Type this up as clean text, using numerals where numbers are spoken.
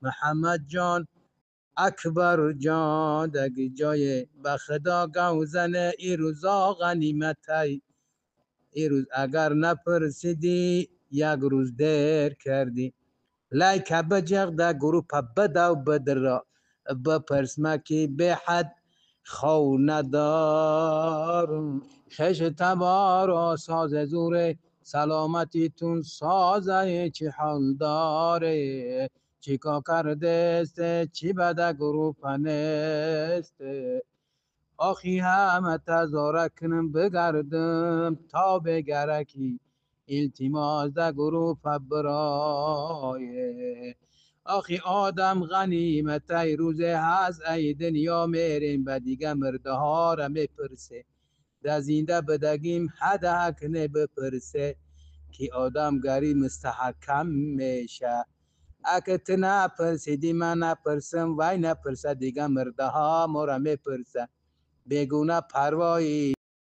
محمد جان، اکبر جان، دگی جای به خدا گوزن ای روزا غنیمتی. ای روز اگر نپرسیدی یک روز دیر کردی. لایک بجغ ده گروپ بده و بدر بپرس مکی به حد خو ندارم. خش تبارا ساز زوره سلامتیتون سازه چی حال داره چی کا کردست چی بده گروپ نیست. آخی همه تزاره کنم بگردم تا بگرکی التماس ده گروپ برایه. آخی آدم غنیمت روز هست ای دنیا میریم به دیگه مرده ها را میپرسه. ده زنده بدگیم حد کنه بپرسه که آدم گری مستحکم میشه. اگه تو نپرسیدی من نپرسم وای نپرسه دیگه مرده ها ما را میپرسه. بگونه پروایی.